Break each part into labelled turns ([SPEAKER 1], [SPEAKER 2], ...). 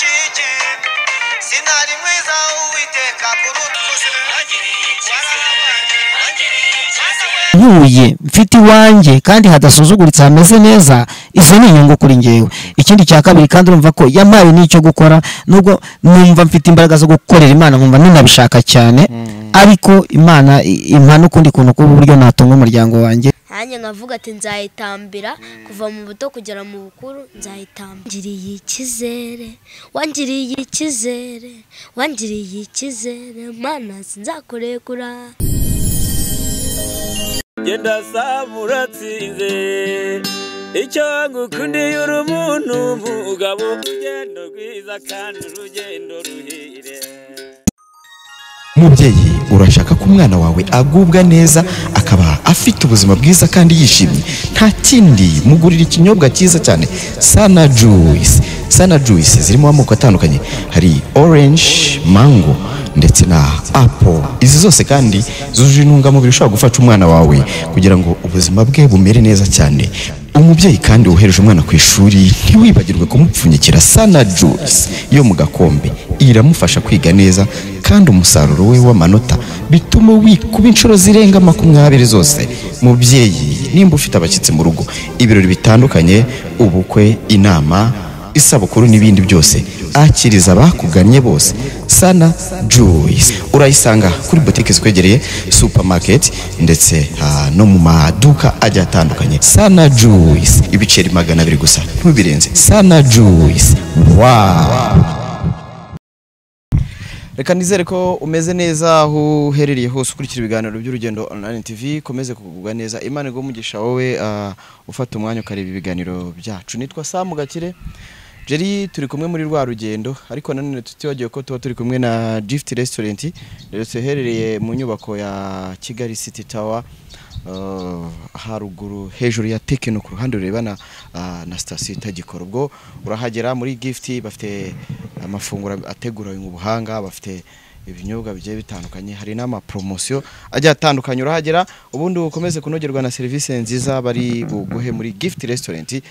[SPEAKER 1] Iki sinari mwiza Uwiteka kuruta.
[SPEAKER 2] Ntuye mfite iwanjye kandi hadasuzuguritse hameze neza, izo ni inyungu kuri njyewe. Ikindi cya kabiri kandi urumva ko yampaye n'icyo gukora, nubwo numva mfite imbaraga zo gukorera Imana, nkumva ninabishaka cyane, ariko Imana impa n'ukundi kuntu k'uburyo natunga umuryango wanjye.
[SPEAKER 3] Nanjye nkavuga ati nzayitambira kuva mu buto kugera mu bukuru, nzayitambira. Ngiriye icyizere, wangiriye icyizere, wangiriye icyizere, Mana sinzakurekura.
[SPEAKER 4] Genda saba uratsinze, icyo ngukundiye uri umuntu mugabo, urugendo rwiza kandi urugendo ruhire.
[SPEAKER 5] Mubyeyi, urashaka ko umwana wawe agubwa neza, akaba afite ubuzima bwiza kandi yishimye? Nta kindi, mugurira ikinyobwa cyiza cyane, Sana Juice. Sana Juice zirimo amoko atandukanye, hari orange, mango ndetse na apple. Izi zose kandi zujuje intungamubiri ushobora gufasha umwana wawe kugira ngo ubuzima bwe bumere neza cyane. Umubyeyi kandi wohereje umwana ku ishuri, ntiwibagirwe kumupfunyikira Sana Juice yo mu gakombe. Iramufasha kwiga neza kandi umusaruro we w'amanota bituma wikuba inshuro zirenga 20 zose. Mubyeyi, nimba ufite abashyitsi mu rugo, ibirori bitandukanye, ubukwe, inama, isabukuru n'ibindi byose, akiriza abakugannye bose Sana Juice. Urayisanga kuri botike zikwegereye, supermarket ndetse no mu maduka agiye atandukanye. Sana Juice, ibiceri 200 gusa, ntubirenze. Sana Juice, wow! Reka nizere ko umeze neza aho uherereye hose ukurikira ibiganiro by'Urugendo Online TV, komeze kugubwa neza. Imana iguhe umugisha wowe ufata umwanya ukareba ibiganiro byacu. Nitwa Sam Gakire Jerry, turi kumwe muri rwa rugendo, ariko nanone tutibagiwe ko tuba turi kumwe na Gift Restaurant, ndetse iherereye mu nyubako ya Kigali City Tower, haruguru hejuru ya Tekino, ku ruhande rurebana na sitasiyo itagikora. Ubwo urahagera muri Gift, bafite amafunguro ateguranywe mu buhanga, bafite ibinyobwa bigiye bitandukanye, hari n'amapromosiyo agiye atandukanye. Urahagera ubundi ukomeze kunogerwa na serivisi nziza bari buguhe muri Gift Restaurant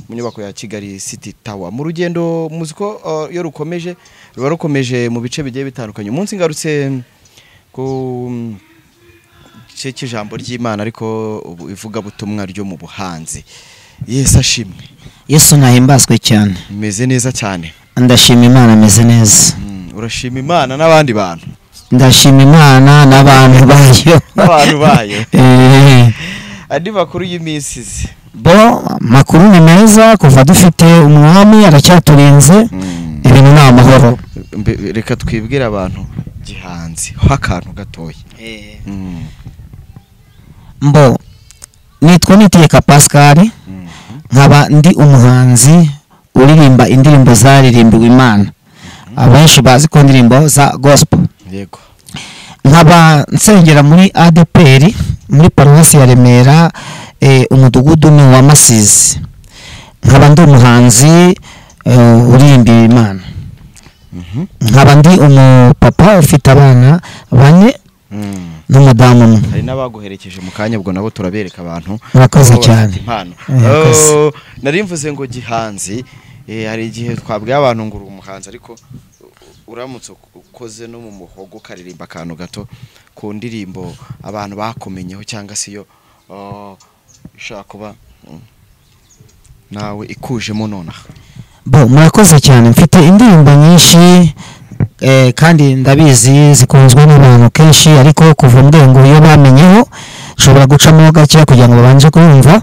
[SPEAKER 5] mu nyubako ya Kigali City Tower. Mu rugendo muzi ko iyo rukomeje ruba rukomeje mu bice bigiye bitandukanye. Umunsi ngarutse ku gice cy'ijambo ry'Imana, ariko ivugabutumwa ryo mu buhanzi. Yesu ashimwe.
[SPEAKER 2] Yesu nahimbazwe cyane.
[SPEAKER 5] Meze neza cyane.
[SPEAKER 2] Ndashima Imana, meze neza.
[SPEAKER 5] Urashima Imana n'abandi bantu?
[SPEAKER 2] Ndashima Imana n'abantu bayo.
[SPEAKER 5] N'abantu bayo. Andi makuru y'iminsi izi?
[SPEAKER 2] Bo, makuru ni meza, kuva dufite umwami aracyaturinze, ibintu ni amahoro.
[SPEAKER 5] Reka twibwire abantu Gihanzi ho akantu gatoya.
[SPEAKER 2] Mbo nitwa Niyitegeka Pascal, nkaba ndi umuhanzi uririmba indirimbo zaririmbiwe Imana, abenshi bazi ko indirimbo za gospel.
[SPEAKER 5] Yego.
[SPEAKER 2] Nkaba nsengera muri ADPR muri paruwasi ya Remera, umudugudu ni wa Masizi. Nkaba ndi umuhanzi uririmbiwe Imana. Nkaba ndi umupapa ufite abana 4 n'umudamu umwe.
[SPEAKER 5] Hari n'abaguherekeje mu kanya, ubwo nabo turabereka abantu.
[SPEAKER 2] Murakoze cyane.
[SPEAKER 5] Impano. Nari mvuze ngo Gihanzi, hari igihe twabwiye abantu ngo uri umuhanzi, ariko uramutse ukoze no mu muhogo ukaririmba akantu gato ku ndirimbo abantu bakomenyeho, cyangwa se iyo ishaka kuba nawe ikujemo nonaha.
[SPEAKER 2] Bo, murakoze cyane. Mfite indirimbo nyinshi kandi ndabizi zikunzwe n'abantu kenshi, ariko kuva ndengo iyo bamenyeho nshobora gucamo gake kugira ngo babanje kumva.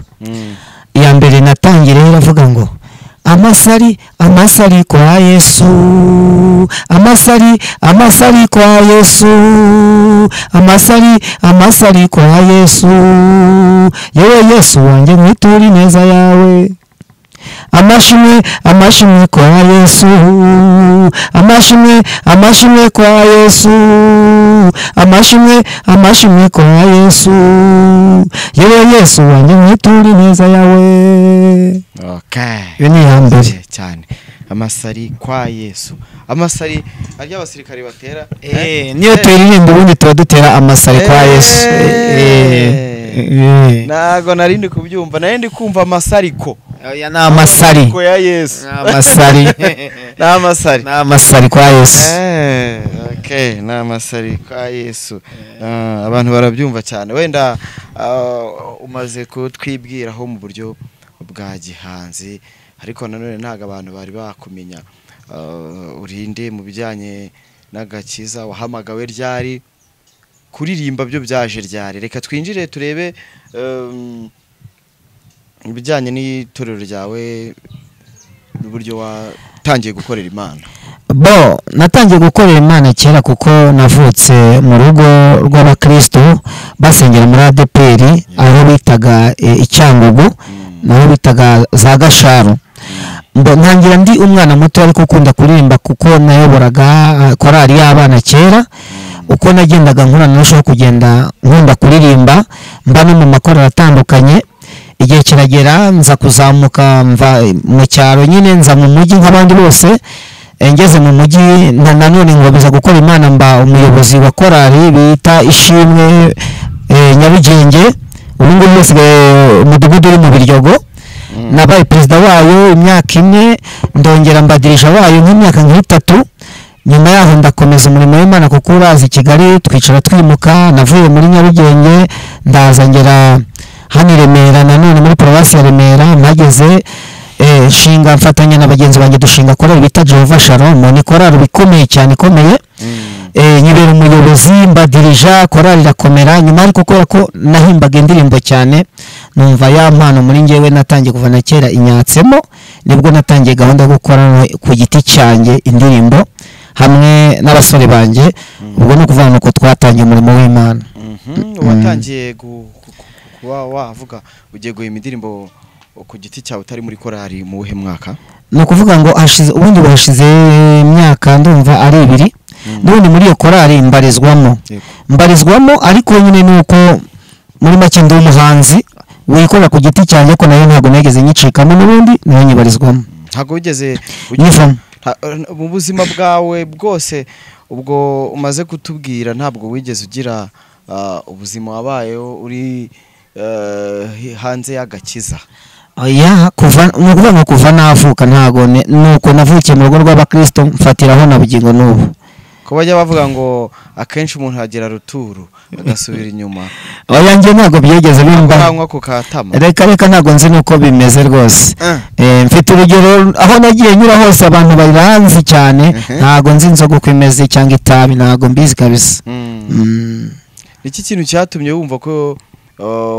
[SPEAKER 2] Iya mbere natangire iravuga ngo amasari amasari kwa Yesu, amasari amasari kwa Yesu, amasari amasari kwa Yesu, yewe Yesu wanjye nkwitura ineza yawe. Amashimwe amashimwe kwa Yesu, amashimwe amashimwe kwa Yesu, amashimwe amashimwe kwa Yesu, yewe Yesu wanjye nkwitura ineza yawe.
[SPEAKER 5] Okay.
[SPEAKER 2] Iyo ni iya mbere
[SPEAKER 5] cyane. Amasari kwa Yesu, amasari arya abasirikare batera,
[SPEAKER 2] niyo tuyiririmba ubundi tuba dutera amasari kwa Yesu.
[SPEAKER 5] Ntago nari ndi kubyumva, nari ndi kumva amasariko.
[SPEAKER 2] Oya, ni amasari
[SPEAKER 5] ko ya Yesu.
[SPEAKER 2] Amasari.
[SPEAKER 5] N'amasari.
[SPEAKER 2] N'amasari kwa Yesu.
[SPEAKER 5] Okay, n'amasari kwa Yesu. Abantu barabyumva cyane. Wenda umaze kutwibwiraho mu buryo bwa gihanzi, ariko nanone ntago abantu bari bakumenya urinde mu bijyanye n'agakiza, wahamagawe ryari, kuririmba byo byaje ryari. Reka twinjire turebe ibijyanye n'itorero ryawe n'uburyo watangiye gukorera Imana.
[SPEAKER 2] Bo natangiye gukorera Imana kera kuko navutse mu rugo rw'abakristo basengera muri ADPR, aho bitaga Icyangugu, naho bitaga za Gasharu. Ntangira ndi umwana muto ariko ukunda kuririmba kuko nayoboraga korali y'abana kera. Uko nagendaga nkura narushaho kugenda nkunda kuririmba, mba no mu makorali atandukanye. Igihe kiragera nza kuzamuka mva mu cyaro nyine nza mu mujyi nk'abandi bose. Ngeze mu mujyi nanone nkomeza gukora Imana, mba umuyobozi wa korali bita Ishimwe Nyarugenge, ubu ngubu nsigaye umudugudu uri mu Biryogo. Nabaye perezida wayo imyaka 4, ndongera mbadirisha wayo nk'imyaka 3. Nyuma yaho ndakomeza umurimo w'Imana kuko urazi Kigali twicara twimuka. Navuye muri Nyarugenge ndaza ngera hano i Remera, nanone muri paruwasi ya Remera mpageze shinga mfatanya na bagenzi banjye dushinga korali bita Jehovah Shalom. Ni korali ikomeye cyane ikomeye. Nyibera umuyobozi mbadirija, korali irakomera. Nyuma ariko kubera ko nahimbaga indirimbo cyane, numva ya mpano muri njyewe natangiye kuva na kera inyatsemo, nibwo natangiye gahunda yo gukora ku giti cyanjye indirimbo hamwe n'abasore banjye. Ubwo no kuvuga nuko twatangiye umurimo w'Imana.
[SPEAKER 5] Watangiye kuba wavuga ugiye guhimba indirimbo ku giti cyawe utari muri korali mu wuhe mwaka?
[SPEAKER 2] Ni ukuvuga ngo hashize ubundi hashize imyaka ndumva ari 2. N'ubundi muri iyo korali mbarizwamo, ariko nyine nuko muri make ndi umuhanzi wikorera ku giti cyanjye, ko nayo ntago nageze nyicikamo, n'ubundi nayo nyibarizwamo.
[SPEAKER 5] Ntago wigeze mu buzima bwawe bwose ubwo umaze kutubwira, ntabwo wigeze ugira ubuzima wabayeho uri hanze y'agakiza?
[SPEAKER 2] Oya, kuva nukuvuga ngo kuva navuka ntago nuko navukiye mu rugo rw'abakristo mfatiraho na bugingo n'ubu.
[SPEAKER 5] Ko bajya bavuga ngo akenshi umuntu agera ruturu agasubira inyuma.
[SPEAKER 2] Oya, njye ntago byigeze bimba
[SPEAKER 5] ku katama.
[SPEAKER 2] Reka reka ntago nzi nuko bimeze rwose. Mfite urugero aho nagiye nyura hose abantu baranzi cyane, ntago nzi inzoga uko imeze cyangwa itabi, ntago mbizi kabisa.
[SPEAKER 5] Iki kintu cyatumye wumva ko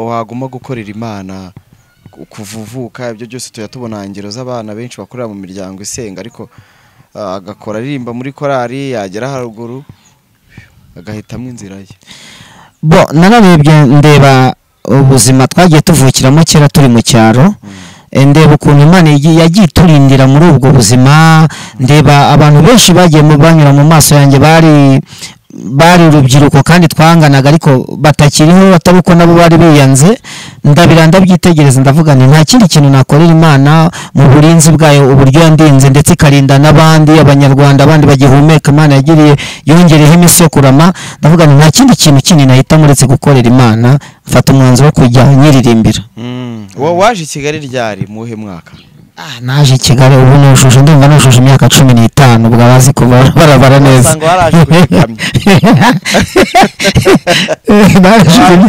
[SPEAKER 5] waguma gukorera Imana kuvuvuka? Ibyo byose tuyatubona ingero z'abana benshi bakorera mu miryango isenga, ariko agakora aririmba muri korali, yagera haruguru agahitamo inzira ye.
[SPEAKER 2] Bo nararebye ndeba ubuzima twagiye tuvukiramo kera turi mu cyaro, ndeba ukuntu Imana yagiye iturindira muri ubwo buzima, ndeba abantu benshi bagiye banyura mu maso yanjye bari urubyiruko kandi twanganaga ariko batakiriho, batari uko nabo bari biyanze. Ndabira ndabyitegereza ndavuga nti nta kindi kintu nakorera Imana mu burinzi bwayo, uburyo yandinze ndetse ikarinda n'abandi abanyarwanda abandi bagihumeka, Imana yagiriye yongereho iminsi yo kurama. Ndavuga nti nta kindi kintu kindi nahitamo uretse gukorera Imana. Mfata umwanzuro wo kujya nyiririmbira.
[SPEAKER 5] Wowe waje i Kigali ryari, mu wuhe mwaka?
[SPEAKER 2] Naje i Kigali ubu nujuje, ndumva nujuje imyaka 15, ubwo abazi kuba barabara neza.
[SPEAKER 5] Usanga waraje kugikamyo.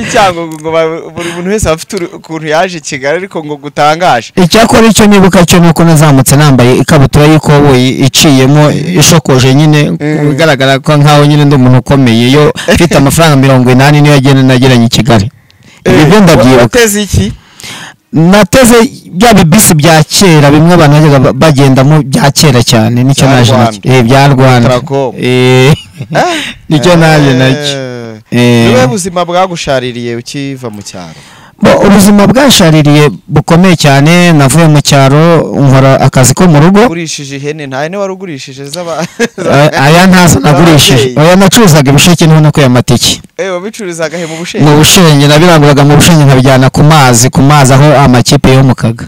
[SPEAKER 5] Icyango ngo buri muntu wese afite ukuntu yaje i Kigali, ariko ngo gutangaje.
[SPEAKER 2] Icyakora icyo nibuka cyo nuko nazamutse nambaye ikabutura y'ikoboyi iciyemo ishokoje nyine, bigaragara ko nkaho nyine ndi umuntu ukomeye, yo mfite amafaranga 80 niyo yagenda nageranye i Kigali. Ibyo ndabyibuka.
[SPEAKER 5] Wateze iki?
[SPEAKER 2] Nateze bya bibisi bya kera bimwe abantu bajyaga bagendamo bya kera cyane, nicyo naje nacyo bya Rwanda, nicyo naje nacyo.
[SPEAKER 5] Niwe buzima bwagushaririye ukiva mu cyaro?
[SPEAKER 2] Bo ubuzima bwashaririye bukomeye cyane. Navuye mu cyaro nkora akazi ko mu rugo.
[SPEAKER 5] Ugurishije ihene? Nta hene warugurishije z'aba?
[SPEAKER 2] Aya ntazo nagurishije. Oya, nacuruzaga ibisheke niho nakuye amatike.
[SPEAKER 5] Wabicururizaga he? Mu Bushenge?
[SPEAKER 2] Mu Bushenge, nabiranguraga mu Bushenge nkabijyana ku mazi aho amakipe yomukaga.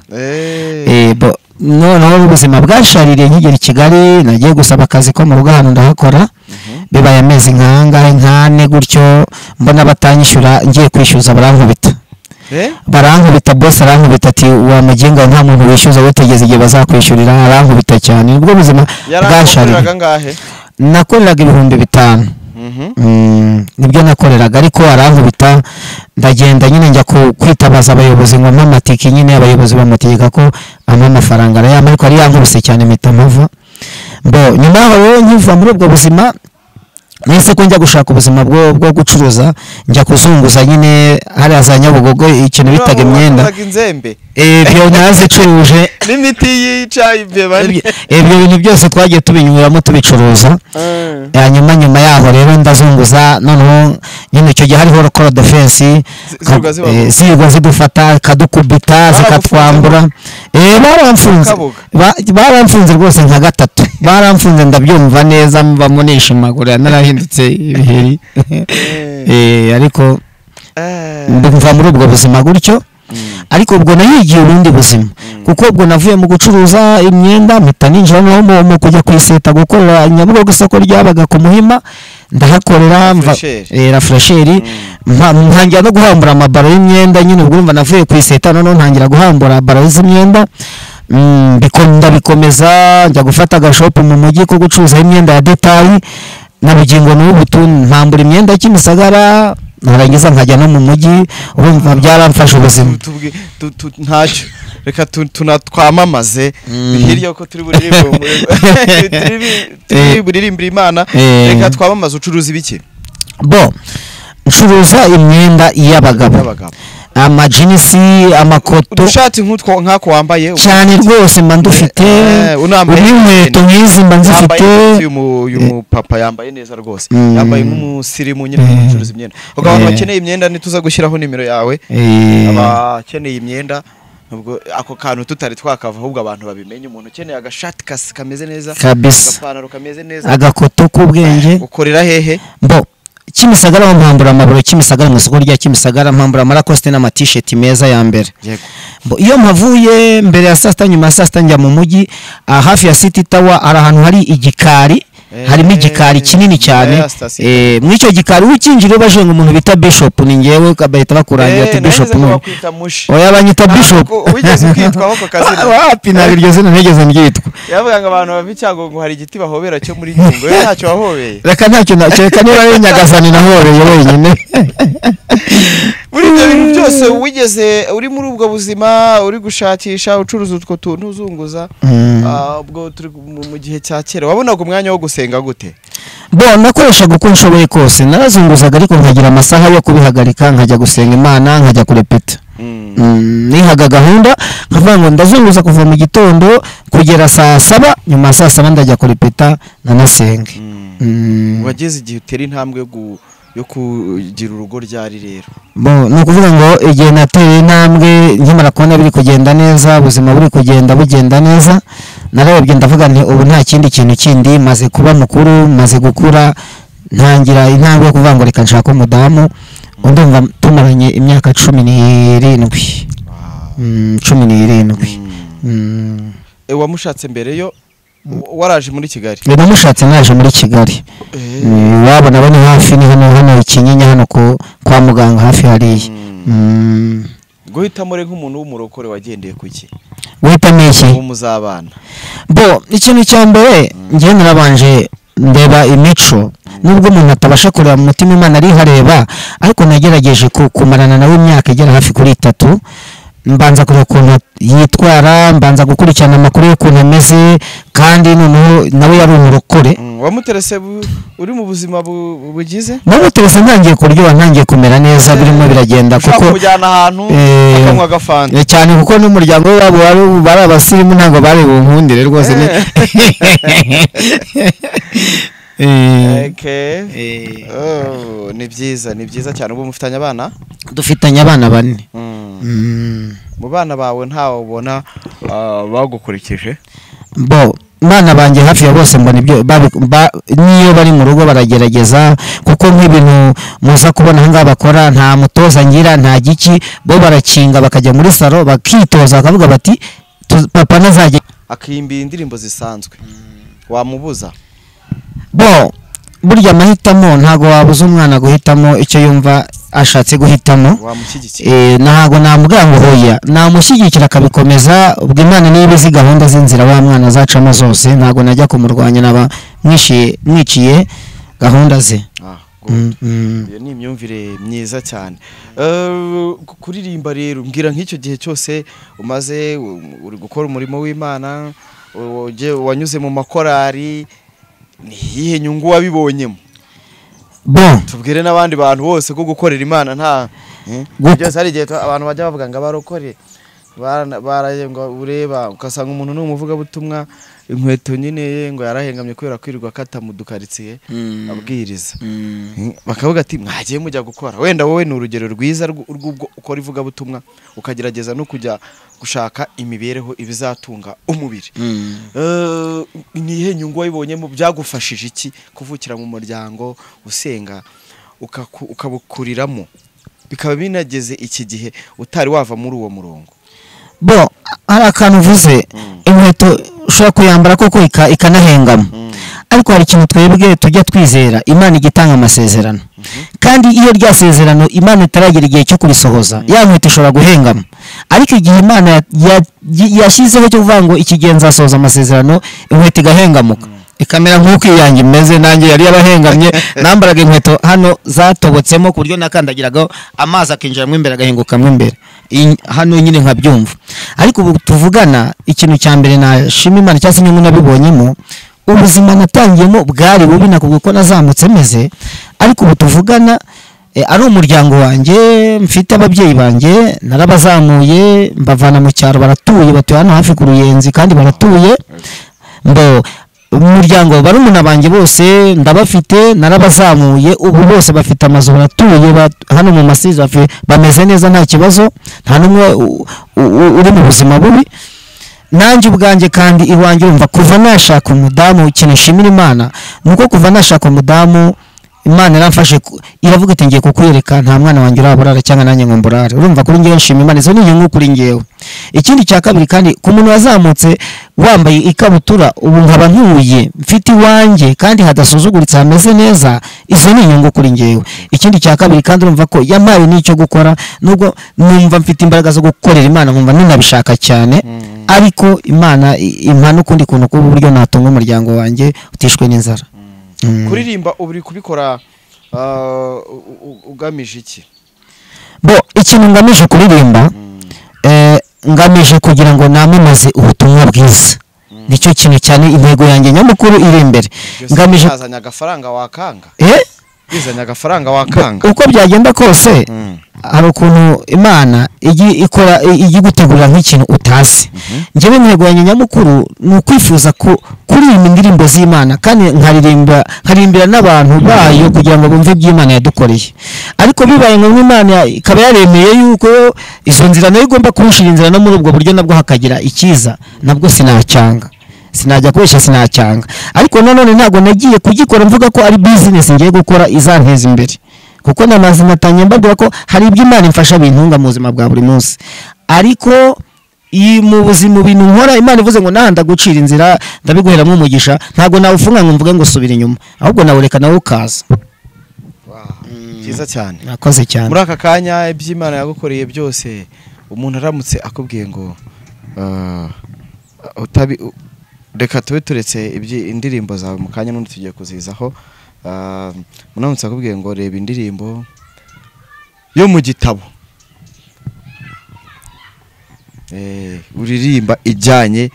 [SPEAKER 2] Noneho ubuzima bwashaririye nkigera i Kigali, nagiye gusaba akazi ko mu rugo ahantu ndahakora. Bibaye amezi nk'angahe nk'ane gutyo, mbona batanyishyura, ngiye kwishyuza barankubita. Barankubita, boss arankubita ati wa muginga nta muntu wishyuza, witegeze igihe bazakwishyurira. Arankubita cyane. Nibwo buzima bwanshaririye. Nakoreraga 5000. Nibyo nakoreraga, ariko arankubita ndagenda nyine njya kwitabaza abayobozi ngo ampe amatike nyine, abayobozi bamutegeka ko ampa amafaranga arayampa, ariko yari yankubise cyane mpita mpava. Bo nyuma yaho rero nkiva muri ubwo buzima nahise ko njya gushaka ubuzima bwo gucuruza, njya kuzunguza nyine hariya za Nyabugogo ikintu bitaga imyenda. Ibyo nazicuruje
[SPEAKER 5] n'imiti yica imbeba.
[SPEAKER 2] Ibyo bintu byose twagiye tubinyuramo tubicuruza. Hanyuma nyuma yaho rero ndazunguza, noneho nyine icyo gihe hariho Call Defense zirwa zidufata kadukubita zikatwambura. Baramfunze, baramfunze rwose nka gatatu baramfunze, ndabyumva neza mbamo nishimagura narahindutse ibiheri. Ariko ndumva muri ubwo buzima gutyo. Ariko ubwo nayigiye ubundi buzima, kuko ubwo navuye mu gucuruza imyenda mpita ninjira no mu kujya kwiseta gukorera Nyabugogo, isoko ryabaga ku Muhima ndahakorera la fresheri, ntangira no guhambura amabaro y'imyenda nyine. Ubwo urumva navuye kwiseta noneho ntangira guhambura baro z'imyenda, ndabikomeza njya gufata agashopu mu mujyi ko gucuruza imyenda ya detail na bugingo n'ubu mpambura imyenda Kimisagara, narangiza nkajya no mu mujyi. Urumva byaramfasha ubuzima.
[SPEAKER 5] Ntacyo reka tunatwamamaze hirya ko turi buririmbire Imana. Reka twamamaze. Ucuruza ibiki?
[SPEAKER 2] Bo ncuruza imyenda y'abagabo, amajinisi, amakoto,
[SPEAKER 5] udushati nk'utwo nk'ako wambaye
[SPEAKER 2] cyane rwose mba ndufite, n'inkweto nk'izi mba nzifite.
[SPEAKER 5] Uyu mupapa yambaye neza rwose, yambaye nk'umusirimu nyine ucuruza imyenda. Ubwo abantu bakeneye imyenda ntituza gushyiraho nimero yawe, abakeneye imyenda ubwo ako kantu tutari twakava, ahubwo abantu babimenye. Umuntu ukeneye agashati kameze neza, agapantaro kameze neza,
[SPEAKER 2] agakoto k'ubwenge.
[SPEAKER 5] Ukorera hehe?
[SPEAKER 2] Bo Kimisagara mpambura amabaro Kimisagara, mu isoko rya Kimisagara mpambura amarakoste n'amatisheti meza ya mbere. Iyo mpavuye mbere ya saa sita, nyuma ya saa sita njya mu mujyi hafi ya City Tower, hari ahantu hari igikari, harimo igikari kinini cyane. Muri icyo gikari ukinjira bajenga umuntu bita Bishop, ni ngewe bahita bakurangira ati Bishop. Oya banyita Bishop.
[SPEAKER 5] Wigeze kwitwaho ako kazina?
[SPEAKER 2] Wapi, ntabwo iryo zina nigeze ndyitwa.
[SPEAKER 5] Yavuga ngo abantu bava Icyangugu ngo hari igiti bahobera cyo muri Nyungwe, we ntacyo wahobeye?
[SPEAKER 2] Reka ntacyo, kereka niba ari Nyagasani nahobeye wenyine.
[SPEAKER 5] Muri ibyo bintu byose wigeze uri muri ubwo buzima, uri gushakisha, ucuruza utwo tuntu, uzunguza, ubwo turi mu gihe cya kera, wabonaga umwanya wo gusenga gute?
[SPEAKER 2] Bo nakoreshaga uko nshoboye kose, narazunguzaga ariko nkagira amasaha yo kubihagarika, nkajya gusenga Imana, nkajya kurepeta. Nihaga gahunda nkavuga ngo ndazunguza kuva mu gitondo kugera saa saba, nyuma ya saa saba ndajya kurepeta nanasenge.
[SPEAKER 5] Wageze igihe utera intambwe yo kugira urugo ryari rero?
[SPEAKER 2] Bo ni ukuvuga ngo igihe nateye intambwe nkimara kubona biri kugenda neza, ubuzima buri kugenda bugenda neza, narebye ndavuga nti ubu nta kindi kintu kindi, maze kuba mukuru, maze gukura, ntangira intambwe yo kuvuga ngo reka nshake umudamu. Ndumva tumaranye imyaka 17. 17.
[SPEAKER 5] Wamushatse mbere yo waraje muri Kigali?
[SPEAKER 2] Namushatse naje muri Kigali. Wabona bane hafi ni hano Ikinyinya, hano kwa muganga hafi hariya.
[SPEAKER 5] Guhitamo re nk'umuntu w'umurokore wagendeye kuki?
[SPEAKER 2] Guhitamo iki?
[SPEAKER 5] Muzabana.
[SPEAKER 2] Bo ikintu cya mbere ngiye narabanje ndeba imico, nubwo umuntu atabasha kureba mu mutima Imana ari hareba, ariko nagerageje kumarana nawe imyaka igera hafi kuri 3, mbanza kureba ukuntu yitwara, mbanza gukurikirana amakuru y'ukuntu ameze, kandi noneho nawe yari umurokore.
[SPEAKER 5] Wamuterese uri mu buzima bugize?
[SPEAKER 2] Namuterese ntangiye kuryoha, ntangiye kumera neza, birimo biragenda, kuko
[SPEAKER 5] kujyana ahantu akanywa agafanta
[SPEAKER 2] cyane, kuko n'umuryango wabo bari abasirimu ntabwo bari bunkundire rwose.
[SPEAKER 5] Okay. Ni byiza, ni byiza cyane. Ubu mufitanye abana?
[SPEAKER 2] Dufitanye abana 4.
[SPEAKER 5] Mu bana bawe ntawe ubona bagukurikije?
[SPEAKER 2] Bo bana banjye hafi ya bose mbona ibyo niyo bari mu rugo baragerageza, kuko nk'ibintu muza kubona ahangaha bakora nta mutoza ngira nta giki, bo barakinga bakajya muri salo bakitoza bakavuga bati papa ntazajya
[SPEAKER 5] akimbira indirimbo zisanzwe. Wamubuza?
[SPEAKER 2] Bo burya amahitamo ntago wabuza umwana guhitamo icyo yumva ashatse guhitamo
[SPEAKER 5] wamushyigikira?
[SPEAKER 2] Ntabwo namubwira ngo hoya, namushyigikira akabikomeza. Ubwo Imana niba izi gahunda z'inzira wa mwana azacamo zose, ntabwo najya kumurwanya, naba mwiciye gahunda ze.
[SPEAKER 5] Iyo ni imyumvire myiza cyane. Kuririmba rero, mbwira nk'icyo gihe cyose umaze uri gukora umurimo w'Imana, wanyuze mu makorari, ni iyihe nyungu wabibonyemo?
[SPEAKER 2] Bon,
[SPEAKER 5] tubwire n'abandi bantu bose ko gukorera Imana nta byose. Hari igihe abantu bajya bavuga ngo abarokore ngo ureba ugasanga umuntu ni umuvugabutumwa, inkweto nyine ngo yarahengamye kubera kwirirwa akata mu dukaritsiye abwiriza, bakavuga ati mwagiye mujya gukora. Wenda wowe ni urugero rwiza rw'ubwo ukora ivugabutumwa ukagerageza no kujya gushaka imibereho ibizatunga umubiri. Ni iyihe nyungu wabibonyemo? Byagufashije iki kuvukira mu muryango usenga ukabukuriramo, bikaba binageze iki gihe utari wava muri uwo murongo?
[SPEAKER 2] Bo, hari akantu uvuze, inkweto ushobora kuyambara koko ikanahengama, ariko hari ikintu twebwe tujya twizera, Imana igitanga amasezerano, kandi iyo rya sezerano Imana itaragera igihe cyo kurisohoza, ya nkweto ishobora guhengama. Ariko igihe Imana yashyizeho cyo kuvuga ngo iki gihe nzasohoza amasezerano, inkweto igahengamuka ikamera nk'uko iyanjye imeze. Nanjye yari yarahengamye, nambaraga inkweto hano zatobotsemo ku buryo nakandagiraga amazi akinjiramo imbere agahingukamo imbere hano nyine nkabyumva. Ariko ubu tuvugana, ikintu cya mbere nashima Imana cyangwa se inyungu nabibonyemo, ubuzima natangiyemo bwari bubi, nakubwiye ko nazamutse meze, ariko ubu tuvugana ari umuryango wanjye, mfite ababyeyi banjye narabazamuye mbavana mu cyaro, baratuye, batuye hano hafi ku Ruyenzi kandi baratuye. Mbo umuryango barumuna banjye bose ndabafite, narabazamuye, ubu bose bafite amazu, baratuye hano mu Masizi, bameze neza nta kibazo, nta n'umwe uri mu buzima bubi. Nanjye ubwanjye kandi iwanjye urumva kuva nashaka umudamu, ikintu nshimira Imana nuko kuva nashaka umudamu Imana yaramfashe iravuga iti ngiye kukwereka nta mwana wanjye uraburara cyangwa nanjye ngo mburare. Urumva kuri ngewe nshima Imana, izo ni inyungu kuri ngewe. Ikindi cya kabiri kandi, ku muntu wazamutse wambaye ikabutura, ubu nkaba ntuye mfite iwanjye kandi hadasuzuguritse hameze neza, izo ni inyungu kuri ngewe. Ikindi cya kabiri kandi, urumva ko yampaye n'icyo gukora, nubwo numva mfite imbaraga zo gukorera Imana, nkumva ninabishaka cyane, ariko Imana impa n'ukundi kuntu k'uburyo natunga umuryango wanjye utishwe n'inzara.
[SPEAKER 5] Kuririmba uri kubikora ugamije iki?
[SPEAKER 2] Bo, ikintu ngamije kuririmba, ngamije kugira ngo namamaze ubutumwa bwiza, nicyo kintu cyane intego yanjye nyamukuru iri imbere. Ngamije
[SPEAKER 5] azanye agafaranga wakanga, bizanye agafaranga wakanga,
[SPEAKER 2] uko byagenda kose. Hari ukuntu Imana ikora ijya igutegurira nk'ikintu utazi. Njyewe intego yanjye nyamukuru ni ukwifuza kuririmba indirimbo z'Imana, kandi nkaririmbira n'abantu bayo kugira ngo bumve iby'Imana yadukoreye. Ariko bibaye ngombwa Imana ikaba yaremeye yuko izo nzira nayo igomba kunshira inzira, no muri ubwo buryo nabwo hakagira ikiza, nabwo sinacyanga, sinajya kubesha, sinacyanga. Ariko nanone ntabwo nagiye kugikora mvuga ko ari business ngiye gukora izanteza imbere, kuko namaze natanye mbabwira ko hari ibyo Imana imfasha bintunga mu buzima bwa buri munsi. Ariko mu buzima bintu nkora, Imana ivuze ngo nahanda gucira inzira ndabiguheramo umugisha, ntabwo nawufunga ngo mvuge ngo subira inyuma, ahubwo nawureka nawe ukaza.
[SPEAKER 5] Byiza cyane,
[SPEAKER 2] nakoze cyane.
[SPEAKER 5] Muri aka kanya iby'Imana yagukoreye byose, umuntu aramutse akubwiye ngo reka tube turetse indirimbo zawe mu kanya n'undi tugiye kuzizaho, munamutse akubwiye ngo reba indirimbo yo mu gitabo uririmba ijyanye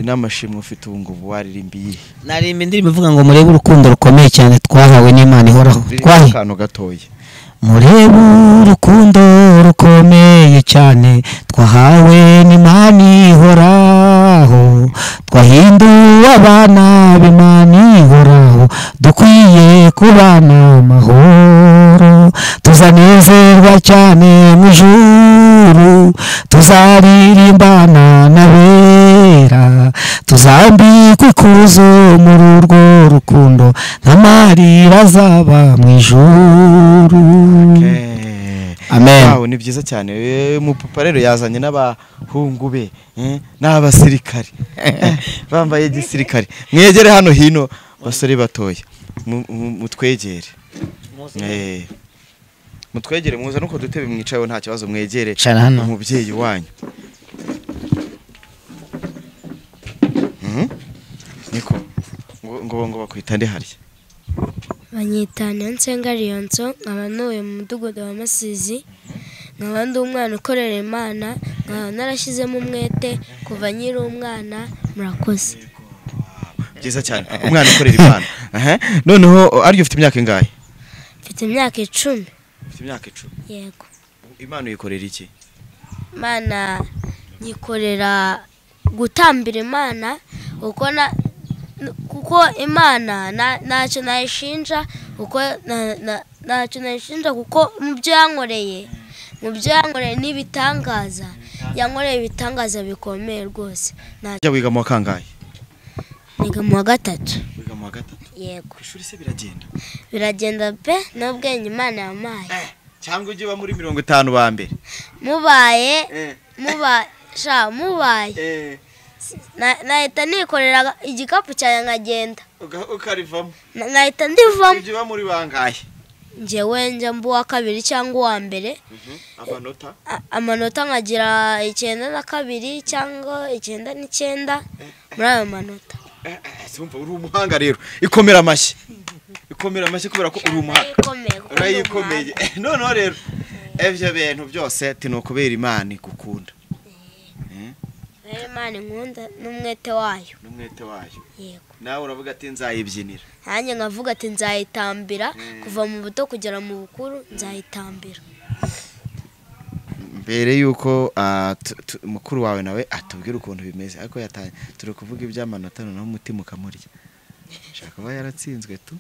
[SPEAKER 5] n'amashimwe ufite ubu ngubu, waririmba iyihe?
[SPEAKER 2] Naririmba indirimbo ivuga ngo murebe urukundo rukomeye cyane twahawe n'Imana ihoraho.
[SPEAKER 5] Akantu gatoya.
[SPEAKER 2] Murebe urukundo rukomeye cyane twahawe n'Imana ihoraho, twahinduwe abana b'Imana ihoraho, dukwiye kubana amahoro, tuzanezerwa cyane mu ijuru, tuzaririmbana n'abera, tuzambikwa ikuzo muri urwo rukundo, nta azaba mu ijuru. Amen.
[SPEAKER 5] Wow, ni byiza cyane. Umupapa rero yazanye n'abahungu be n'abasirikare bambaye igisirikare. Mwegere hano hino basore batoya, mutwegere. Mutwegere muza nuko dutebe mwicayeho nta kibazo, mwegere umubyeyi wanyu. Niko ngo bakwita nde harya?
[SPEAKER 3] Banyita Nsenga Liyonso, nkaba ntuye mu mudugudu wa Masizi, nkaba ndi umwana ukorera Imana, nkaba narashyizemo umwete kuva nkiri umwana. Murakoze.
[SPEAKER 5] Byiza cyane, umwana ukorera Imana. Noneho aryo ufite imyaka ingahe?
[SPEAKER 3] Mfite imyaka 10.
[SPEAKER 5] Ufite imyaka 10?
[SPEAKER 3] Yego.
[SPEAKER 5] Imana uyikorera iki?
[SPEAKER 3] Imana nyikorera gutambira Imana, kuko Imana ntacyo nayishinja, kuko ntacyo nayishinja, kuko mu byo yankoreye n'ibitangaza, yankoreye ibitangaza bikomeye rwose.
[SPEAKER 5] Ujya wiga mu wa kangahe?
[SPEAKER 3] Niga mu wa 3.
[SPEAKER 5] Wiga mu wa 3?
[SPEAKER 3] Yego.
[SPEAKER 5] Ku ishuri se biragenda?
[SPEAKER 3] Biragenda pe, n'ubwenge Imana yampaye.
[SPEAKER 5] Cyangwa ujye uba muri 50 ba mbere?
[SPEAKER 3] Mubaye mubaye nahita nikorera igikapu cyanjye nkagenda.
[SPEAKER 5] Ukarivamo?
[SPEAKER 3] Nahita ndivamo.
[SPEAKER 5] Ujye uba muri bangahe?
[SPEAKER 3] Njyewe njya mba uwa 2 cyangwa uwa 1.
[SPEAKER 5] Amanota?
[SPEAKER 3] Amanota nkagira 92 cyangwa 99 muri ayo manota.
[SPEAKER 5] Sumva uri umuhanga rero. Ikomera amashyi. Ikomera amashyi kubera ko uri umuhanga. Urayikomeye. Noneho rero evyo bintu byose tinokubera Imana igukunda.
[SPEAKER 3] Imana inkunda n'umwete wayo.
[SPEAKER 5] N'umwete wayo.
[SPEAKER 3] Yego.
[SPEAKER 5] Nawe uravuga ati nzayibyinira.
[SPEAKER 3] Nanjye nkavuga ati nzayitambira kuva mu buto kugera mu bukuru, nzayitambira.
[SPEAKER 5] Mbere yuko mukuru wawe nawe atubwira ukuntu bimeze, ariko turi kuvuga iby'amanota noneho umutima ukamurya. Shaka kuba yaratsinzwe tu.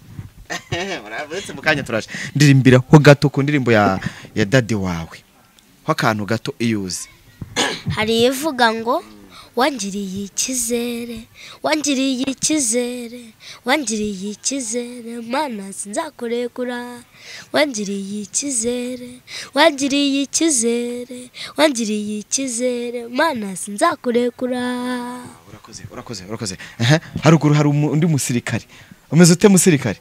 [SPEAKER 5] Murabetse mu kanya turaje. Ndirimbira ho gato ku ndirimbo ya daddy wawe. Ho akantu gato iyuzi.
[SPEAKER 3] Hari ivuga ngo wangiriye icyizere, wangiriye icyizere, wangiriye icyizere, Mana sinzakurekura, wangiriye icyizere, wangiriye icyizere, wangiriye icyizere, Mana sinzakurekura.
[SPEAKER 5] Urakoze, urakoze, urakoze. Haruguru hari undi musirikare. Umeze ute musirikare?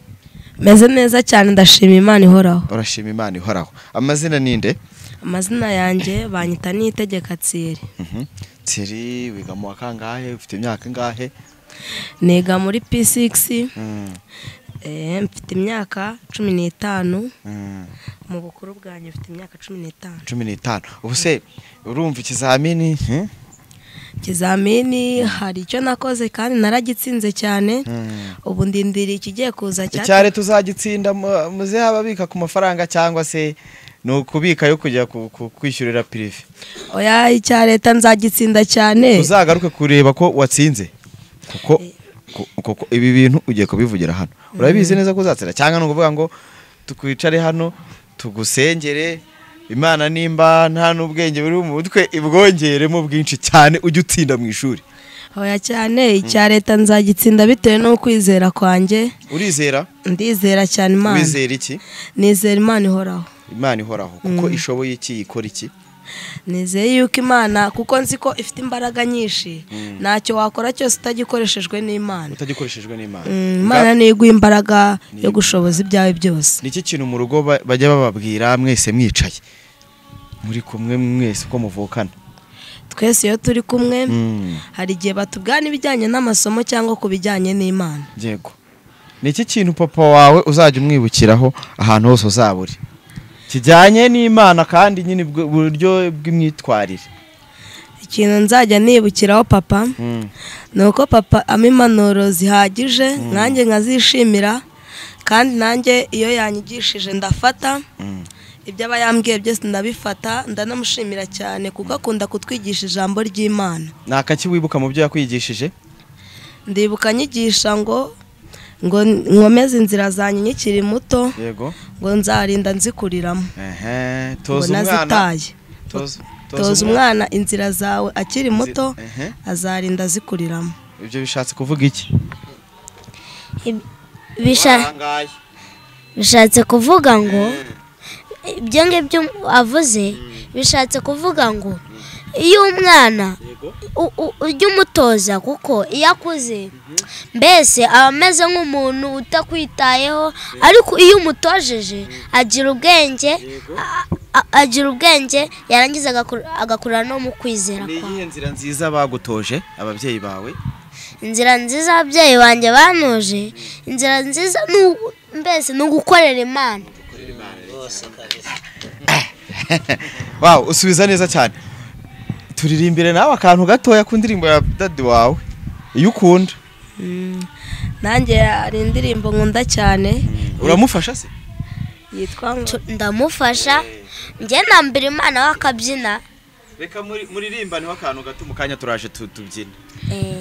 [SPEAKER 6] Meze neza cyane, ndashima Imana ihoraho.
[SPEAKER 5] Urashima Imana ihoraho. Amazina ninde?
[SPEAKER 6] Amazina yanjye banyita Niyitegeka Thierry.
[SPEAKER 5] Thierry, wiga mu wa kangahe? Ufite imyaka ingahe?
[SPEAKER 6] Niga muri P6. Mfite imyaka 15. Mu bukuru bwanjye mfite imyaka 15.
[SPEAKER 5] 15. Ubu se urumva ikizamini?
[SPEAKER 6] Ikizamini hari icyo nakoze kandi naragitsinze cyane. Ubu ndindiriye ikigiye kuza cyane.
[SPEAKER 5] Icyare tuzagitsinda muze hababika ku mafaranga cyangwa se nukubika yo kujya kwishyurira prive?
[SPEAKER 6] Oya, icya leta nzagitsinda cyane.
[SPEAKER 5] Uzagaruke kureba ko watsinze, kuko ibi bintu ugiye kubivugira hano. Urabizi neza ko uzatsinda cyangwa nukuvuga ngo tukwicare hano tugusengere Imana nimba nta n'ubwenge buri mu mutwe ibwongeremo bwinshi cyane ujye utsinda mu ishuri.
[SPEAKER 6] Oya cyane, icya leta nzagitsinda bitewe no kwizera kwanjye.
[SPEAKER 5] Urizera?
[SPEAKER 6] Ndizera cyane Imana.
[SPEAKER 5] Wizera iki?
[SPEAKER 6] Nizera Imana ihoraho.
[SPEAKER 5] Imana ihoraho kuko ishoboye iki, ikora iki?
[SPEAKER 6] Nizeye yuko Imana, kuko nzi ko ifite imbaraga nyinshi, ntacyo wakora cyose utagikoreshejwe n'Imana.
[SPEAKER 5] Utagikoreshejwe n'Imana.
[SPEAKER 6] Imana niyo iguha imbaraga yo gushoboza ibyawe byose.
[SPEAKER 5] Niki kintu mu rugo bajya bababwira mwese mwicaye muri kumwe mwese uko muvukana?
[SPEAKER 6] Twese iyo turi kumwe hari igihe batubwira ibijyanye n'amasomo cyangwa ku bijyanye n'Imana.
[SPEAKER 5] Yego. Niki kintu papa wawe uzajya umwibukiraho ahantu hose uzaba uri kijyanye n'Imana kandi nyine buryo bw'imyitwarire?
[SPEAKER 6] Ikintu nzajya nibukiraho papa ni uko papa ampa impanuro zihagije, nanjye nkazishimira, kandi nanjye iyo yanyigishije ndafata ibyo aba yambwiye byose ndabifata, ndanamushimira cyane kuko akunda kutwigisha ijambo ry'Imana.
[SPEAKER 5] Ni akaki wibuka mu byo yakwigishije?
[SPEAKER 6] Ndibuka anyigisha ngo nkomeze inzira zanjye nkikiri muto, ngo nzarinda nzikuriramo. Toza umwana inzira zawe akiri muto, azarinda azikuriramo.
[SPEAKER 5] Ibyo bishatse kuvuga iki?
[SPEAKER 3] Bishatse kuvuga ngo ibyo ngibyo avuze, bishatse kuvuga ngo Iyo umwana ujya umutoza, kuko iyo akuze mbese aba ameze nk'umuntu utakwitayeho, ariko iyo umutojeje agira ubwenge, agira ubwenge yarangiza agakura no mu kwizera
[SPEAKER 5] Ni
[SPEAKER 3] kwawe.
[SPEAKER 5] iyihe nzira nziza bagutoje ababyeyi bawe?
[SPEAKER 3] Inzira nziza ababyeyi banjye banoje, inzira nziza mbese ni ugukorera Imana.
[SPEAKER 5] Wow, usubiza neza cyane. Turirimbire nawe akantu gatoya ku ndirimbo ya daddy wawe iyo ukunda.
[SPEAKER 6] Nanjye hari indirimbo nkunda cyane.
[SPEAKER 5] Uramufasha se?
[SPEAKER 6] Yitwa ngo
[SPEAKER 3] Ndamufasha, njye nambira Imana we akabyina.
[SPEAKER 5] Reka muririmbaneho akantu gato mu kanya turaje tubyine.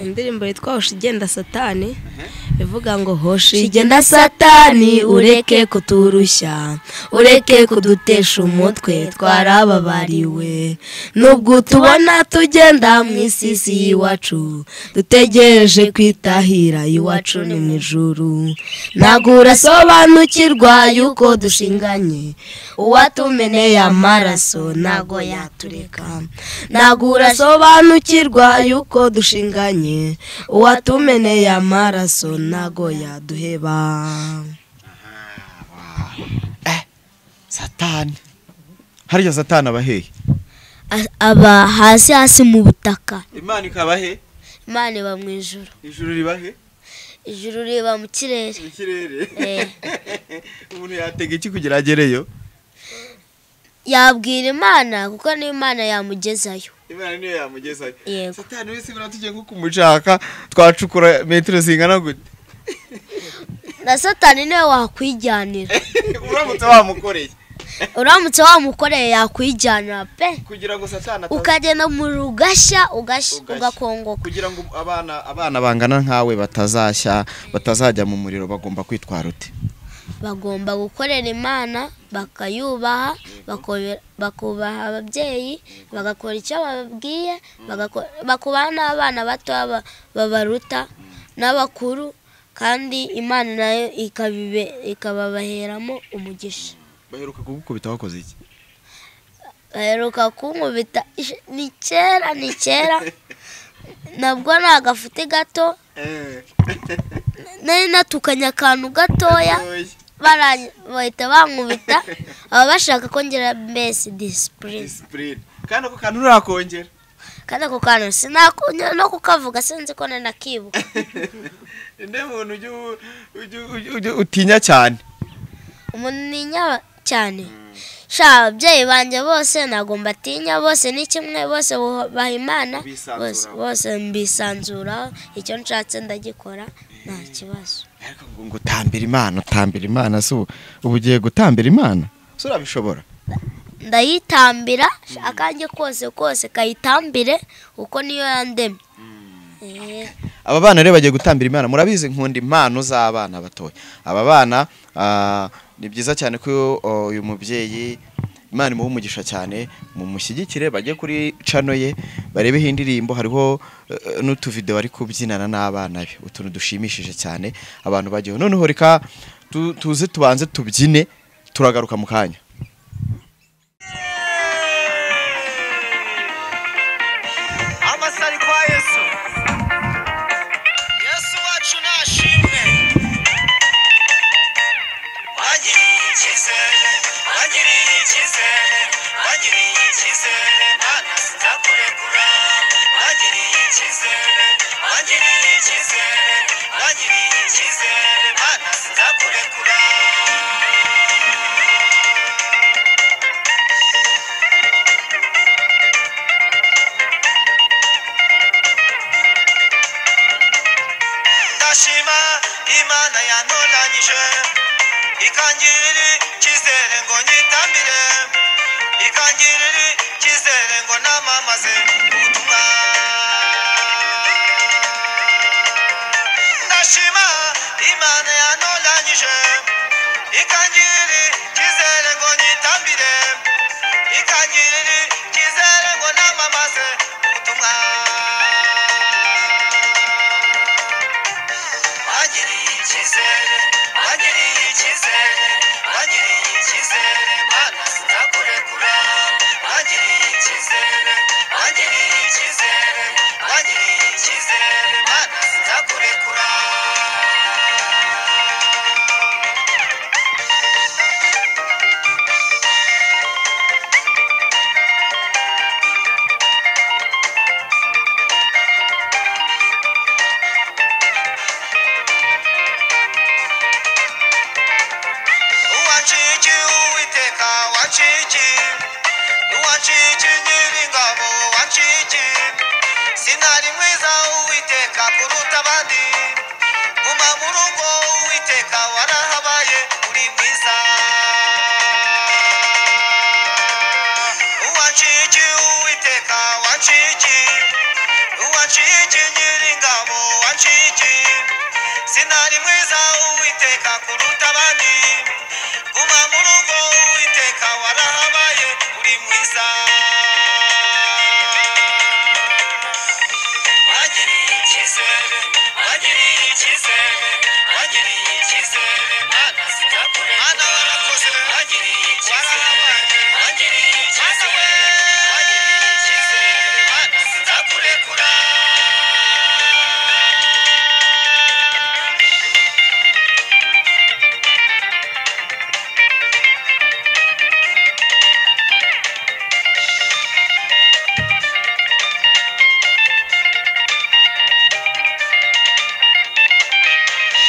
[SPEAKER 6] Indirimbo yitwa Hoshi igenda Satani, ivuga ngo hoshi igenda Satani, ureke kuturushya, ureke kudutesha umutwe, twarababariwe. Nubwo tubona tugenda mu isi y'iwacu, dutegereje kwitahira iwacu ni mu ijuru. Ntabwo urasobanukirwa yuko dushinganye, uwatumeneye amaraso ntago yatureka. Ntabwo urasobanukirwa yuko dushinganye, uwatumeneye amaraso ntago yaduheba.
[SPEAKER 5] Satani. Harya Satani aba hehe?
[SPEAKER 3] Aba hasi hasi mu butaka.
[SPEAKER 5] Imana ikaba he?
[SPEAKER 3] Imana iba mu ijuru.
[SPEAKER 5] Ijuru riba he?
[SPEAKER 3] Ijuru riba mu kirere.
[SPEAKER 5] Mu kirere. Umuntu yatega iki kugira agereyo?
[SPEAKER 3] Yabwira Imana, kuko niyo Imana yamugezayo.
[SPEAKER 5] Imana niyo yamugezayo.
[SPEAKER 3] Yego.
[SPEAKER 5] Satani wese bura tugiye nko kumushaka twacukura metero zingana gute?
[SPEAKER 3] Na Satani niwe wakwijyanira.
[SPEAKER 5] Uramutse wamukoreye.
[SPEAKER 3] Uramutse wamukoreye yakwijyanira pe.
[SPEAKER 5] Kugira ngo Satani
[SPEAKER 3] ukagenda mu rugashya ugakongoka.
[SPEAKER 5] Kugira ngo abana bangana nkawe batazashya, batazajya mu muriro, bagomba kwitwara ute?
[SPEAKER 3] Bagomba gukorera Imana, bakayubaha, bakubaha ababyeyi, bagakora icyo bababwiye, bakubaha n'abana bato babaruta n'abakuru, kandi Imana nayo ikababaheramo umugisha.
[SPEAKER 5] Baheruka kugukubita wakoze iki?
[SPEAKER 3] Baheruka kunkubita ni kera, ni kera, nabwo ni agafuti gato, nari natukanye akantu gatoya, bahita bankubita, aba bashaka kongera mbese disipurine.
[SPEAKER 5] Kandi ako kantu urakongera?
[SPEAKER 3] Kandi ako kantu sinakongera no kukavuga, sinzi ko nanakibuka.
[SPEAKER 5] Nde muntu ujya utinya cyane?
[SPEAKER 3] Umuntu ntinya cyane, sha ababyeyi banjye bose ntabwo mbatinya, bose ni kimwe, bose bubaha Imana, bose mbisanzuraho, icyo nshatse ndagikora nta kibazo.
[SPEAKER 5] Ariko ngo utambira Imana, utambira Imana, se ubu ugiye gutambira Imana? Se urabishobora?
[SPEAKER 3] Ndayitambira akanjye kose kose kayitambire, kuko niyo yandemye.
[SPEAKER 5] Aba bana rero bagiye gutambira Imana. Murabizi nkunda impano z'abana batoya. Aba bana ni byiza cyane ko uyu mubyeyi Imana imuha umugisha cyane, mumushyigikire bajye kuri channel ye barebeho indirimbo, hariho n'utuvideo bari kubyinana n'abana be, utuntu dushimishije cyane abantu bagiyeho. Noneho reka tuze tubanze tubyine, turagaruka mu kanya.
[SPEAKER 1] Amasari kwa Yesu. Yesu wacu nashimwe. Wangiriye icyizere, wangiriye icyizere, wangiriye icyizere, Mana sinzakurekura. Wangiriye icyizere, wangiriye icyizere, wangiriye icyizere, Mana sinzakurekura. Ndashima Imana yantoranyije, ikangirira icyizere ngo nyitambire, ikangirira icyizere ngo namamaze ubutumwa. Ndashima Imana yantoranyije, ikangirira icyizere ngo nyitambire, ikangirira icyizere ngo namamaze ubutumwa. Wangiriye icyizere, wangiriye icyizere, wangiriye icyizere, Mana sinzakurekura. Wangiriye icyizere, wangiriye abandi. Guma mu rugo Uwiteka warahabaye uri mwiza. Uwanciki Uwiteka wanciki, uwanciki Nyiringabo wanciki. Sinari mwiza Uwiteka kuruta abandi. Guma mu rugo Uwiteka warahabaye uri mwiza. Wangiriye icyizere, wangiriye icyizere, wangiriye icyizere, Mana sinzakureka. Mana warakoze, wangiriye icyizere, wangiriye icyizere, wangiriye icyizere, Mana sinzakurekura.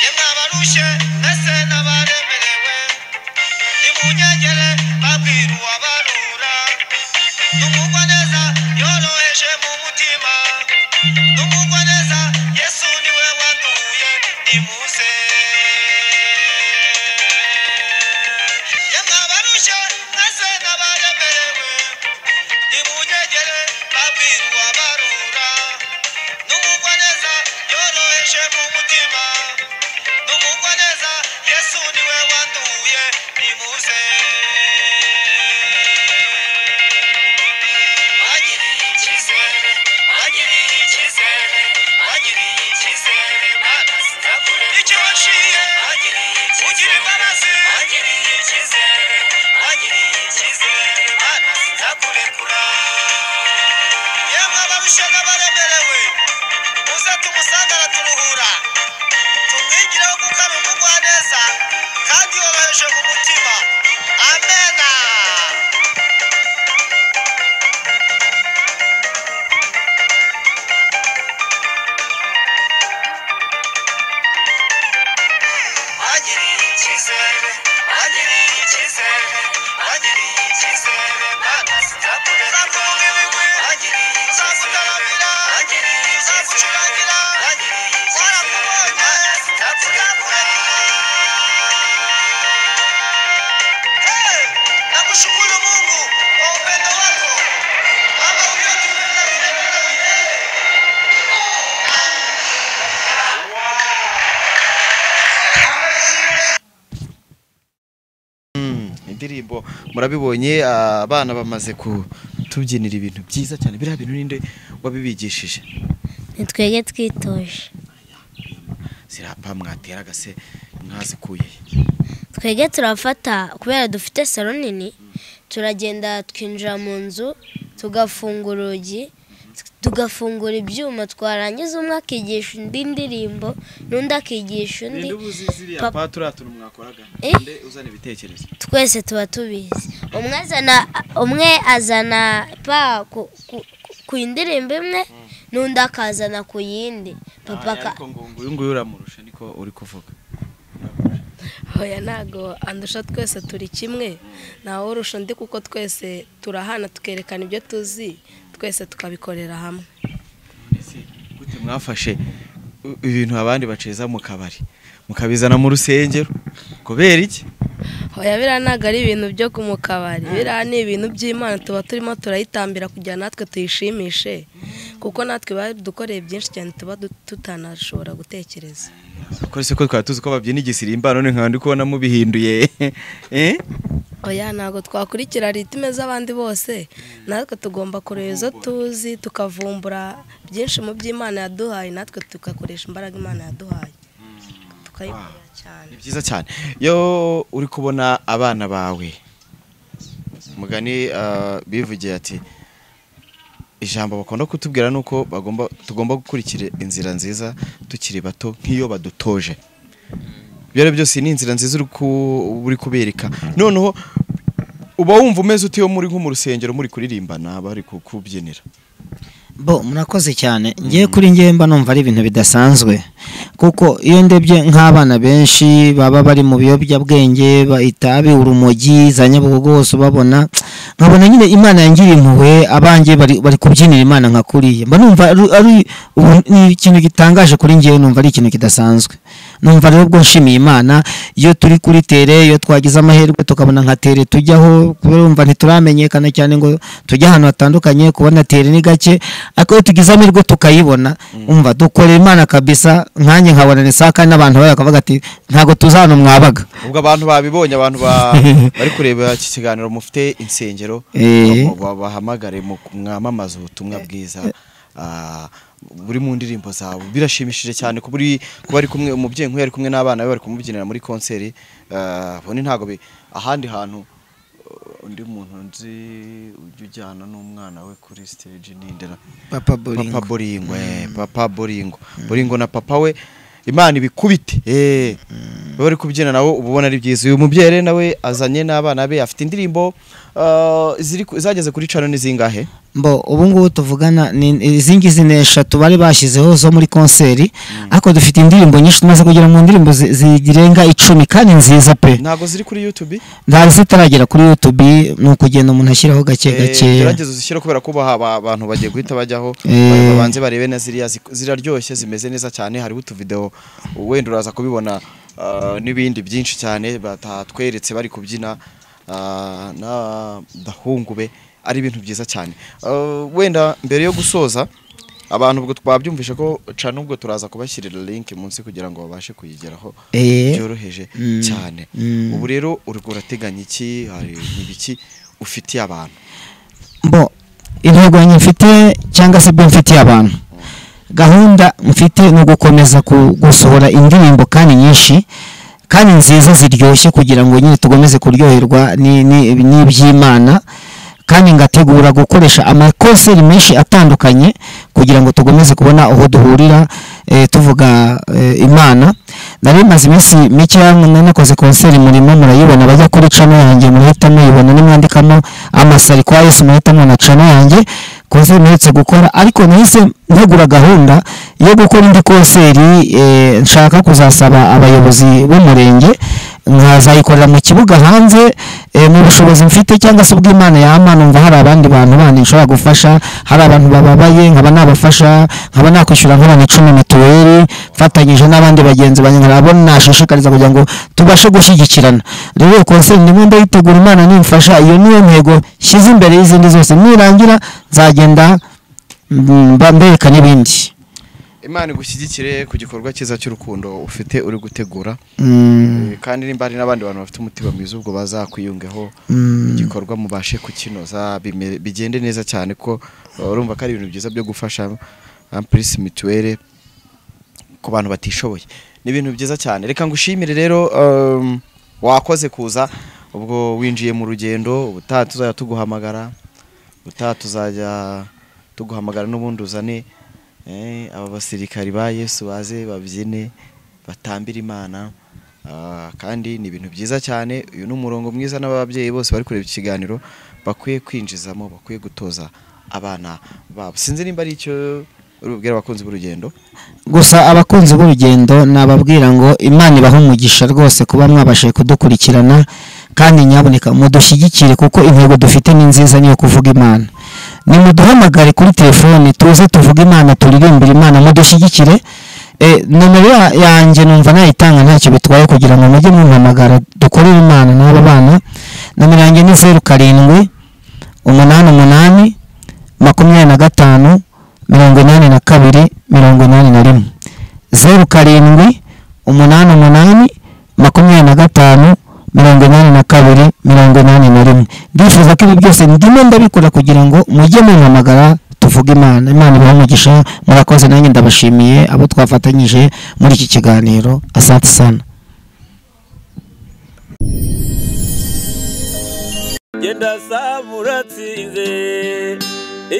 [SPEAKER 1] Yemwe abarushe ndetse n'abaremerewe, nimunyegere babwira uwabarura. N'umugwaneza yoroheje mu mutima, n'umugwaneza Yesu niwe wanduye, nimuze. Yemwe abarushe ndetse n'abaremerewe, nimunyegere babwira uwabarura. N'umugwaneza yoroheje mu mutima, n'umugwaneza Yesu niwe wanduye, nimuze. Wangiriye icyizere, wangiriye icyizere, wangiriye icyizere, Mana sinzakureka. Icyo waciye, wangiriye icyizere, ugira imbabazi, wangiriye icyizere, wangiriye icyizere, Mana sinzakurekura. Yemwe abarushe n'abaremerewe, muze tumusange araturuhura. Tumwigireho kuko ari umugwaneza kandi yoroheje mu mutima. Amena. Wangiriye icyizere, wangiriye icyizere, wangiriye icyizere, Mana sinzakureka. Nzakuvuga ibigwi, wangiriye icyizere, wangiriye icyizere, nzagucurangira, wangiriye icyizere, Mana sinzakurekura. Hey, nakushukuru Mungu kwa upendo wako Baba uliotupenda milele na milele.
[SPEAKER 5] Indirimbo murabibonye, abana bamaze kutubyinira ibintu byiza cyane. Biriya bintu ninde wabibigishije?
[SPEAKER 3] Ni twebwe twitoje.
[SPEAKER 5] Zirapa mwateraga se mwazikuye he?
[SPEAKER 3] Twebwe turafata kubera dufite salo nini, turagenda twinjira mu nzu tugafungura urugi, tugafungura ibyuma, twarangiza umwe akigisha undi indirimbo n'undi akigisha undi.
[SPEAKER 5] Ninde ubuzi ziriya pa turiya tuntu mwakoraga?
[SPEAKER 3] Eh?
[SPEAKER 5] Ninde uzana ibitekerezo?
[SPEAKER 3] Twese tuba tubizi. Umwe azana pa ku indirimbo imwe n'undi akazana ku yindi. Papa
[SPEAKER 5] Ah, ariko ngo uyu nguyu uramurusha niko uri kuvuga.
[SPEAKER 6] Oya ntago andusha, twese turi kimwe, ntawe urusha undi kuko twese turahana tukerekana ibyo tuzi, twese tukabikorera hamwe.
[SPEAKER 5] None se gute mwafashe ibintu abandi baceza mu kabari mukabizana mu rusengero kubera iki?
[SPEAKER 6] Oya biriya ntabwo ari ibintu byo mu kabari, biriya ni ibintu by'Imana tuba turimo turayitambira kugira natwe tuyishimishe, kuko natwe badukoreye byinshi cyane tuba tutanashobora gutekereza.
[SPEAKER 5] Ko se ko twari tuzi ko babyina igisirimba none nkaba ndi kubona mubihinduye. Eh?
[SPEAKER 6] Oya ntabwo twakurikira ritime z'abandi bose, natwe tugomba kureba izo tuzi tukavumbura byinshi mu by'Imana yaduhaye, natwe tugakoresha imbaraga Imana yaduhaye tukayikorera cyane.
[SPEAKER 5] Ni byiza cyane iyo uri kubona abana bawe mugani bivugiye ati ijambo bakunda kutubwira nuko tugomba gukurikira inzira nziza tukiri bato nk'iyo badutoje. Ibyo byose ni inzira nziza uri kubereka. Noneho uba wumva umeze ute iyo muri nko mu rusengero muri kuririmbana bari kukubyinira?
[SPEAKER 2] Bo murakoze cyane. Ngiye kuri ngiye mba numva ari ibintu bidasanzwe, kuko iyo ndebye nk'abana benshi baba bari mu biyobyabwenge, itabi, urumogi, za Nyabugogo hose ubabona, Nkabona nyine Imana yangiriye impuhwe, abanjye bari kubyinira Imana nka kuriya, mba numva ari ni ikintu gitangaje kuri njyewe, numva ari ikintu kidasanzwe. Numva rero ubwo nshimiye Imana iyo turi kuri tere, iyo twagize amahirwe tukabona nka tere tujyaho, kubera urumva ntituramenyekana cyane ngo tujye ahantu hatandukanye, kubona tere ni gake, ariko iyo tugize amahirwe tukayibona, umva dukorera Imana kabisa. Nkanjye nkabona ni sawa, kandi n'abantu bakavuga ati ntago tuzi ahantu mwabaga.
[SPEAKER 5] Ubwo abantu babibonye, abantu bari kureba iki kiganiro mufite insengero, bahamagare mwamamaze ubutumwa bwiza buri mu ndirimbo zawe. Birashimishije cyane kuba ari kumwe umubyeyi nk'uyu ari kumwe n'abana be bari kumubyinira muri konseri. Ubundi ntago ahandi hantu undi muntu nzi ujya ujyana n'umwana we kuri stage ni Ndera,
[SPEAKER 2] Papa Boringo.
[SPEAKER 5] Papa Boringo, Papa Boringo, Boringo na papa we, Imana ibikubite. Bari kubyina nawe uba ubona ari byiza. Uyu mubyeyi rero nawe azanye n'abana be, afite indirimbo zageze kuri channel ni zingahe?
[SPEAKER 2] Mbo ubu ngubu tuvugana ni izi ngizi ni 3 bari bashyizeho zo muri konseri, ariko dufite indirimbo nyinshi, tumaze kugera mu ndirimbo zirenga 10 kandi nziza pe.
[SPEAKER 5] Ntago ziri kuri YouTube?
[SPEAKER 2] Ntabwo zitaragera kuri YouTube, ni ukugenda umuntu ashyiraho gake gake.
[SPEAKER 5] Gerageza uzishyire kubera ko abantu bagiye guhita bajyaho, babanze barebe na ziriya ziraryoshye, zimeze neza cyane. Hariho utuvideo wenda uraza kubibona n'ibindi byinshi cyane batatweretse bari kubyina n'abahungu be, ari ibintu byiza cyane. Wenda mbere yo gusoza, abantu ubwo twabyumvishe ko cana, ubwo turaza kubashyirira link munsi kugira ngo babashe kuyigeraho byoroheje cyane. Ubu rero urateganya iki? Hari ibiki ufitiye abantu?
[SPEAKER 2] Mbo intego yanjye mfite cyangwa se ibyo mfitiye abantu, gahunda mfite ni ugukomeza gusohora indirimbo kandi nyinshi kandi nziza ziryoshye, kugira ngo nyine tugomeze kuryoherwa n'iby'Imana, kandi ngategura gukoresha amakonseri menshi atandukanye kugira ngo tugomeze kubona aho duhurira tuvuga Imana. Nari maze iminsi mike nakoze konseri murimo murayibona, bajya kuri channel yanjye murahita muyibona, nimwandikamo Amasari kwa Yesu murahita mubona channel yanjye, konseri mperutse gukora. Ariko nahise ntegura gahunda yo gukora indi konseri, nshaka kuzasaba abayobozi b'umurenge nkazayikorera mu kibuga hanze, mu bushobozi mfite cyangwa se ubw'Imana yampa. Numva hari abandi bantu bandi nshobora gufasha, hari abantu bababaye nkaba nabafasha, nkaba nakwishyura nk'abantu 10 mituweli, mfatanyije n'abandi bagenzi banjye, nkabona nashishikariza kugira ngo tubashe gushyigikirana. Rero konseri ndimo ndayitegura, Imana nimfasha, iyo niyo ntego shyize imbere y'izindi zose. Nirangira nzagenda mbereka n'ibindi.
[SPEAKER 5] Imana igushyigikire ku gikorwa cyiza cy'urukundo ufite uri gutegura, kandi nimba hari n'abandi bantu bafite umutima mwiza ubwo bazakwiyungeho, igikorwa mubashe kukinoza bigende neza cyane, ko urumva ko ari ibintu byiza byo gufasha Amplis mituweli ku bantu batishoboye, ni ibintu byiza cyane. Reka ngushimire rero, wakoze kuza, ubwo winjiye mu rugendo, ubutaha tuzajya tuguhamagara, ubutaha tuzajya tuguhamagara n'ubundi uzane aba basirikari ba Yesu baze babyine batambira Imana, kandi ni ibintu byiza cyane. Uyu ni umurongo mwiza n'ababyeyi bose bari kureba ikiganiro bakwiye kwinjizamo, bakwiye gutoza abana babo. Sinzi nimba ari icyo urubwira abakunzi b'urugendo.
[SPEAKER 2] Gusa abakunzi b'urugendo nababwira ngo Imana ibahe umugisha rwose kuba mwabashije kudukurikirana, kandi nyaboneka mudushyigikire kuko intego dufite ni nziza, niyo kuvuga Imana. Nimuduhamagare kuri telefone tuze tuvuge Imana, turirimbire Imana, mudushyigikire. Nomero yanjye numva nayitanga ntacyo bitwaye kugira ngo mujye mumpamagara dukorere Imana n'aba bana. Nomero yanjye ni 07 88 25 82 81, 07 88 25 82 81. Ndifuza ko ibi byose ndimo ndabikora kugira ngo mujye mumpamagara tuvuge Imana. Imana ibahe umugisha, murakoze, nanjye ndabashimiye abo twafatanyije muri iki kiganiro. Asante sana.
[SPEAKER 4] Genda saba uratsinze,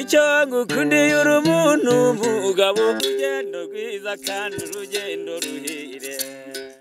[SPEAKER 4] icyo ngukundiye uri umuntu mugabo, urugendo rwiza kandi urugendo ruhire.